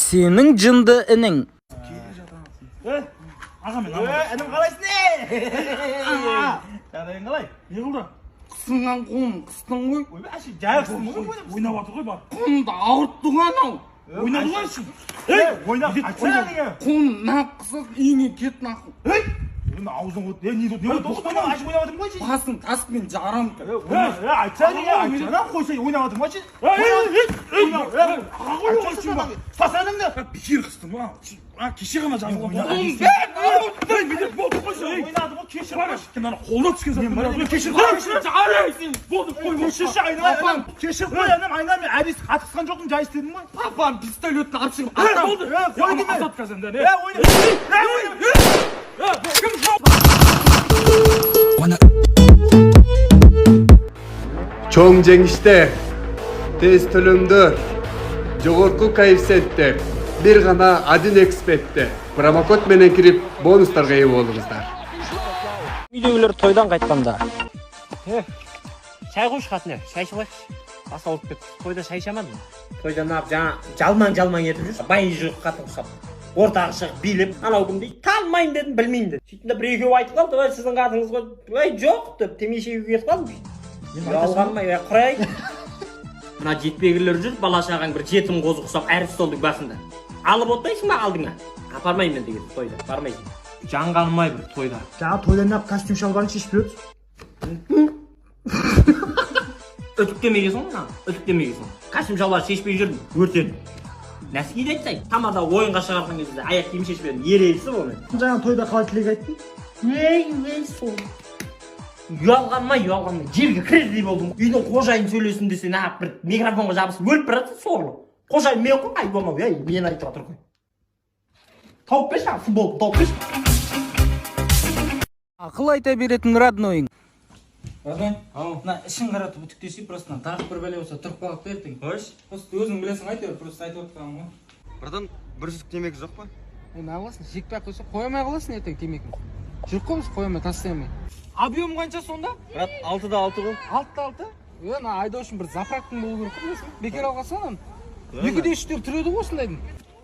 Сенің жынды інің. Ағамен. Інім, қалайсың, е? Жағдайың қалай? Не қылды? Қысынған қолым қыстың ғой. Ойбай, әше жай қыстың ғой. Ойнап жатыр ғой, бар. Қолымды ауыртты ғой анау. Ойнады ғой әшейін. Ей, ойнап айтсana неге? Қолым нақ қысып, үйіңе кет нахуй. Ей, оны аузың от. Е, не не Тоқтама, әше ойнап жатырмын ғой. Басың таспен жарам. Е, айтсana неге? Айтсana, қойса, ойнап жатырмын ғой. Ей, ей, ей, аға ғой, Ұстасana інімді. Бекер қыстым а. Кеше ғана жазылған. Қолым бәрі ауыртты. Ей, медет, болды, қойшы, ей. Ойнады ғой, кешір Бар, ана қолына түскен зат. Кешір, кешір, болды, қой, Кешірші, айналайын. Кешір қой, інім, айналайын. Мен әдейі қатты қысқан жоқпын, жай істедім ғой. Папам пистолетін алып шығып Ей, атам. болды. Е, қой деме. Азат қазір. Е, ойна. Е, ойна. Чоң жеңиштер, тез төлөмдөр, жогорку коэффициенттер бир гана один экспертте. Промокод менен кирип, бонустарга ээ болуңуздар. Үйдегілер тойдан қайтқанда. Шай қойшы, қатын, шай ішіп алайықшы. Бас ауырып кетті. Тойда шай іше алмадым. Тойда неғып жаңа жалмаң жалмаң етіп жүрсің? Байы жоқ қатын ұқсап. Ортаға шығып билеп, анау кім дейді, танымаймын дедім, білмеймін деді. Сөйттім де бір екеуі айтып қалды, ой, сіздің қатыныңыз ғой. Ой, жоқ деп темекі шегуге кетіп қалдым. Ұялғаным ай, құрай. Мына жетпегірлер жүр, бала шағаң бір жетім қозы ұқсап әр столдың басында. Алып отпайсың ба алдыңа? Апармаймын мен деген тойда, бармайсың. Жанғаным ай бір тойда. Жаңа тойдан неғып костюм шалбарын шешіп жіберді? Үтіктемегенсің ғой, мына үтіктемегенсің. Костюм шалбар шешпей жүрдім, өртеніп. Нәскиді айтсай, тамада ойынға шығарған кезде аяқ киім шешпедім, ерегісіп онымен. Жаңа тойда қалай тілек айттың? Ей, ей, сол. Ұялғаным ай, ұялғаным ай, жерге кірердей болдым. Үйдің қожайын сөйлесін десе, неғып бір микрофонға жабысып өліп бара жатса сорлы. Қожайын мен ғой, айбан ау, ей, мені айтып жатыр ғой. Тауып берші, ана футболды тауып берші. Ақыл айта беретін роднойың. Родной, мына ішін қаратып үтіктесе, просто мына тағы бір бәле болса тұрып қалады да ертең. Қойшы. Просто өзің білесің, әйтеуір, просто айтып отырғаным ғой. Братан, бір жүз темекі жоқ па? Е, не қыласың? Шекпей ақ қойса, қоя алмай қаласың ертең темекіні. Жүріп қой, біз қоя алмай, тастай алмай. Объем қанша сонда? Брат, 6 да 6 ғой. 6 да 6? Е, мына айдау үшін бір заправкаң болу керек қой, білесің бе? Бекер алғансың ананы. 2 де 3-тер түреді ғой осындайдың.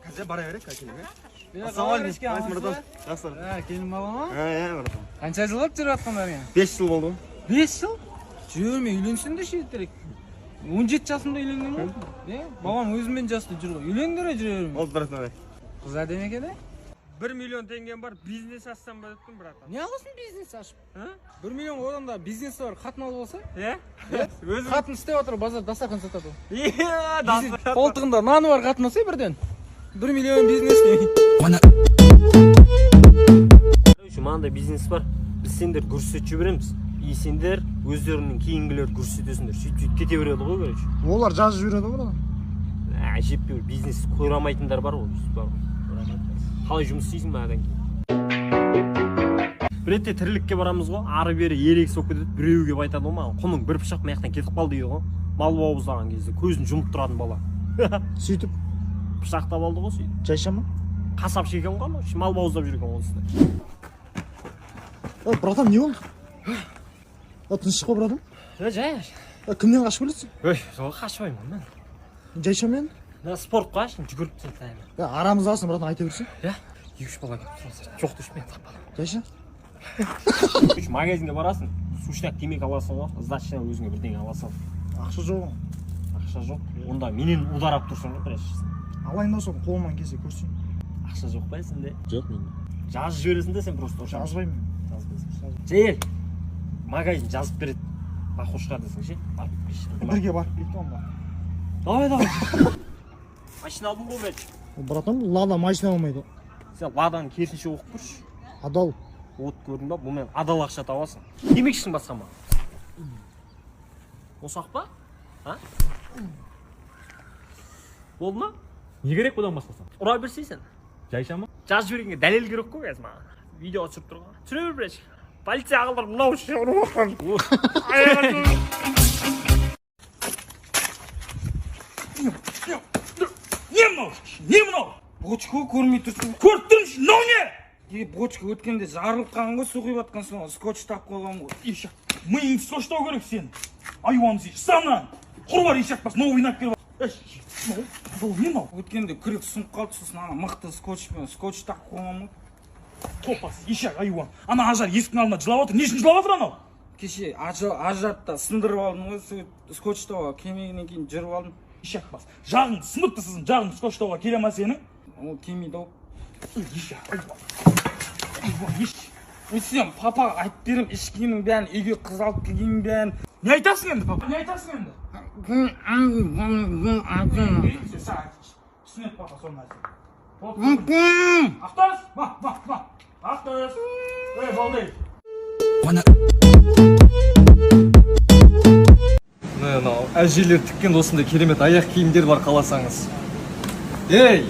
Қазір бара берейік, әкелем, иә? Е, Ассалаумағалейкум, қалайсың, братан? Жақсы. Ә, келін бала ма? Ә, братан. Қанша жыл болды жүріп жатқандарыңа? 5 жыл болды ғой. 5 жыл? Жүрме, үйленсең де ертерек. 17 жасымда үйленгенмін ғой. Е, балам өзіммен жасты жүр ғой. Үйлеңдер, жүре берме. Болды, братан. Қыз әдемі екен, е? 1 миллион теңгем бар, бизнес ашсам ба деп тұрмын, братан. Не аласың бизнес ашып? 1 миллион одан да бизнесі бар, қатын алып алса? Е? Қатын істеп жатыр, базар дастархан сатады ғой. Е, дастархан. Қолтығында наны бар қатын алса бірден. 1 миллион бизнес. Короче, мынандай бизнес бар. Біз сендер көрсетіп жібереміз. И сендер өздерінің кейінгілер көрсетесіңдер. Сөйтіп сөйтіп кете береді ғой, короче. Олар жазып жібереді ғой, братан. Әжептәуір бизнес қойрамайтындар бар ғой, өйстіп бар ғой. Қалай жұмыс істейсің мынадан кейін? Бір ретте тірлікке барамыз ғой, ары бері ерегіс болып кетеді. Біреу келіп айтады ғой маған, құның бір пышақ мына жақтан кетіп қалды дейді ғой. Мал бауыздаған кезде көзін жұмып тұратын бала. Сөйтіп пышақтап алды ғой сөйтіп. Жайша ма? Қасапшы екен ғой анау, мал бауыздап жүрген онысы да. Е, братан, не болды? Е, тыныш қой, братан. Е, жай. Е, кімнен қашып келесің? Ой, сол қашпаймын мен. Жайша мен? Мына спортқа әшейін жүгіріп тастаймын. Е, арамыздасың, братан, айта берсең. Иә, екі үш бала келіп тұрса, жоқ деші, мен таппадым. Жайша. Үш магазинге барасың, сушняк, темекі аласың ғой, сдача өзіңе бірдеңе ала сал. Ақша жоқ. Ақша жоқ. Онда менен ударап тұрсың ғой біраз. Алайын да соны, қолымнан келсе көрсең. Ақша жоқ па сенде? Жоқ менде. Жазып жібересің де сен просто. Жазбаймын. Жазбайсың. Жел. Магазин жазып береді. Похожға десең ше, барып келші. Бірге барып келейік та онда. Давай, давай. Машина алдым ғой, блядь. Братан, Лада машина алмайды. Сен Ладаны керісінше оқып көрші. Адал. От көрдің ба? Бұнымен адал ақша табасың. Демекшісің басқа ма? Босақ па? А? Болды ма? Не керек бұдан басқасы? Ұра берсей сен. Жайша ма? Жазып жібергенге дәлел керек қой қазір маған. Видео түсіріп тұрған. Түсіре бер, блядь. Полиция ағалар мынау ше ұрып жатқан. Не мынау? Не мынау? Бочка көрмей тұрсың. Көріп тұрмын, мынау не? Е, бочка өткенде жарылып қалған ғой, су құйып жатқан соң скотчтап қойған ғой. Ешак, миыңды скотчтау керек сен. Айуан сен, ұста мынаны. Құр бар, ешак бас, новый алып келіп. Бұл не мынау? Өткенде күрек сынып қалды, сосын ана мықты скотчпен скотч тағып қойғанмын ғой. Топас, ешек, айуан. Ана Ажар есіктің алдында жылап отыр. Не үшін жылап отыр анау? Кеше Ажарды да сындырып алдым ғой, сөйтіп скотчтауға келмегеннен кейін жырып алдым. Ешек бас. Жағың сыныпты сіздің, жағың скотчтауға келе ма сенің? Ол келмейді ау. Ешек, айуан. Айуан, ешек. Мен сен папаға айтып беремін, ішкеннің бәрін, үйге қыз алып келгеннің бәрін. Не айтасың енді, папа? Не айтасың енді? Түсінеді папа сол нәрсені. Ақтас! Ма, ма, ма. Ақтас! Ей, болды. Міне, мынау әжелер тіккен осындай керемет аяқ киімдер бар, қаласаңыз. Ей,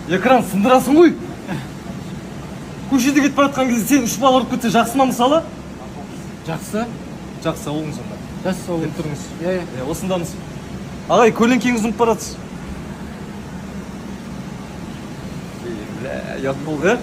экран сындырасың ғой. Көшеде кетіп бара жатқан кезде сен үш бала ұрып кетсе, жақсы ма, мысалы? Жақсы. Жақсы, болыңыз онда. Жақсы ол. Келіп тұрыңыз. Иә, иә. Иә, осындамыз. Ағай, көлеңкеңізді ұмытып баратсыз. Ей, бля, ұят болды, иә.